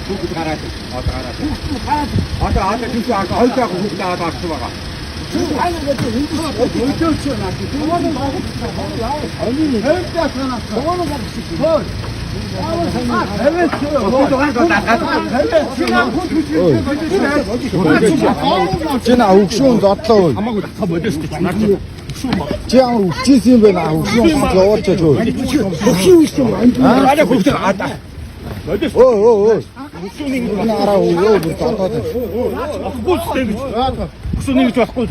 Хүүхэд гараад одоо гараад. Одоо одоо тийш хоёр байгаа хүүхэд аваад орсон байгаа. Чи на өгшүүн зодлоо. Хамаагүй татах бодож шүү дээ. Наад чи. Чи ямар өвчээсэн юм бэ на өгшүүн явуулчаач өө. Араа хүүхдээ аа. Бодож Өө өө өө. Энэ араа өө бүр зодоод байна. болохгүй л дээ гэж. Өсөө нэг гэж болохгүй.